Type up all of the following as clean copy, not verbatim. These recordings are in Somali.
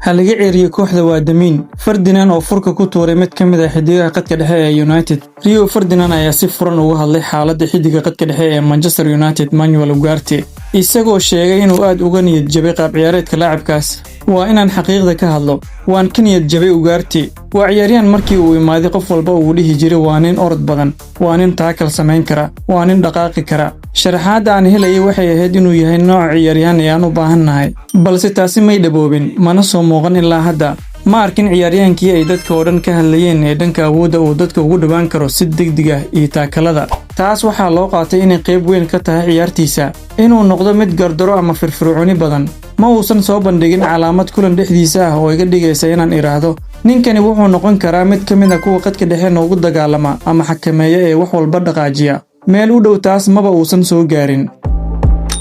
Ha laga ceeriyo kooxda, waa damiin. Ferdinand oo furka ku tuuray mid ka mid ah xidigaha qadka dhexe ee United. Rio Ferdinand ayaa si furan uga hadlay xaaladda xidiga qadka dhexe ee Manchester United, Manuel Ugarte, isagoo sheegay inuu aad uga niyad jabay qaab ciyaareedka laacibkaas. "Waa inaan xaqiiqda ka hadlo. Waan ka niyad jabay Ugarte. Waa ciyaaryahan markii uu imaaday qof walba uu dhihi jiray waa nin orod badan, waa nin tackle samayn kara, waa nin dhaqaaqi kara. Sharaxaadda aan helayay waxay ahayd inuu yahay nooca ciyaaryahan ee aan u baahannahay, balse taasi may dhaboobin, mana soo muuqan ilaa hadda. Ma arkin ciyaaryahaankii ay dadka oo dhan ka hadlayeen ee dhanka awoodda uu dadka ugu dhowaan karo si degdeg ah iyo taakalada. Taas waxaa loo qaatay inay qayb weyn ka tahay ciyaartiisa, inuu noqdo mid gardaro ama firfircooni badan. Ma uusan soo bandhigin calaamad kulan dhexdiisa ah oo iga dhigaysa inaan idhaahdo ninkani wuxuu noqon karaa mid ka mid ah kuwa qadka dhexe noogu dagaalama ama xakameeya ee wax walba dhaqaajiya. Meel u dhow taas maba uusan soo gaarin."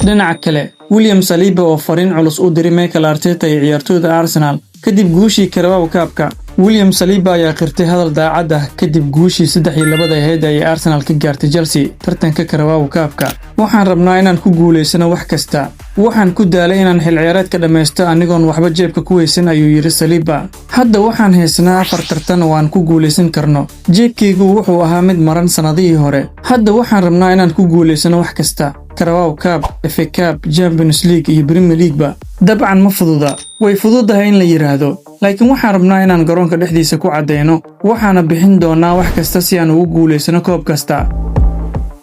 Dhinaca kale, William Saliba oo fariin culus u diray Mikel Arteta iyo ciyaartooyda Arsenal kadib guushii Carabao Cup-ka. William Saliba ayaa qirtay hadal daacad ah kadib guushii 3-2 ahayd ay Arsenal ka gaartay Chelsea tartanka Carabao Cup-ka. "Waxaan rabnaa inaan ku guulaysano wax kasta. Waxaan ku daalay inaan xil ciyaareedka dhammaysto anigoon waxba jeebka ku haysan," ayuu yidhi Saliba. "Hadda waxaan haysanaa afar tartan oo aan ku guulaysan karno. Jeebkaygu wuxuu ahaa mid maran sannadihii hore. Hadda waxaan rabnaa inaan ku guulaysano wax kasta. Carabao Cup, FA Cup, Champions League iyo Premier League ba. Dabcan ma fududa. Way fududahay in la yidhaahdo, laakiin waxaan rabnaa inaan garoonka dhexdiisa ku caddayno. Waxaana bixin doonaa wax kasta si aan ugu guulaysano koob kasta."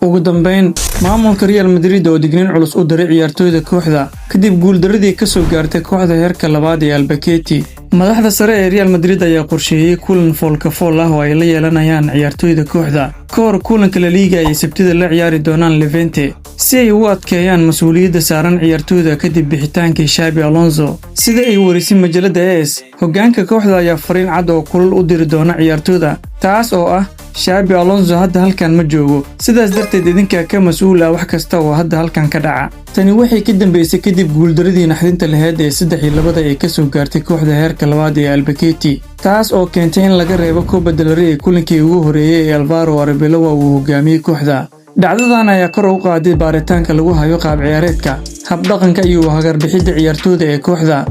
Ugu dambayn, maamulka Real Madrid oo digniin culus u diray ciyaartooyda kooxda kadib guuldaradii ka soo gaartay kooxda heerka labaad ee Albacete. Madaxda sare ee Real Madrid ayaa qorsheeyey kulan foolka fool ah oo ay la yeelanayaan ciyaartooyda kooxda ka hor kulanka La Liga ay Sabtida la ciyaari doonaan Levante, si ay ugu adkeeyaan mas-uuliyadda saaran ciyaartooyda kadib bixitaankii Xabi Alonso. Sida ay warisay majalada AS, hoggaanka kooxda ayaa fariin cad oo kulul u diri doona ciyaartooyda, taas oo ah: Xabi Alonso hadda halkan ma joogo, sidaas darteed idinkaa ka mas-uul ah wax kasta oo hadda halkan ka dhaca. Tani waxay ka dambeysay kadib guuldaradii naxdinta laheyd ee 3-2 ee kasoo gaartay kooxda heerka labaad ee Albacete, taas oo keentay in laga reebo Copa del Rey kulankii ugu horeeyey ee Alvaro Arbeloa uu hogaamiyey kooxda. Dhacdadan ayaa kor u qaaday baaritaanka lagu hayo qaab ciyaareedka, habdhaqanka iyo hagarbixidda ciyaartooyda ee kooxda.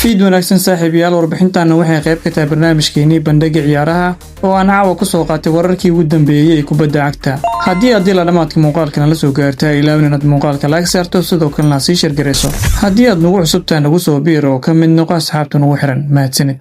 Fiid wanaagsan, saaxiibayaal. Warbixintaana waxay qayb ka tahay barnaamijkeenii Bandhiga Ciyaaraha oo aan caawa ku soo qaatay wararkii ugu dambeeyey ee kubadda cagta. Haddii aad ilaa dhammaadka muuqaalkana la soo gaarta, ilaawin inaad muuqaalka like saarto, sidoo kalena sii share garayso. Haddii aad nagu cusubtahay, nagu soo biir oo ka mid noqo asxaabta nagu xiran. Mahadsanid.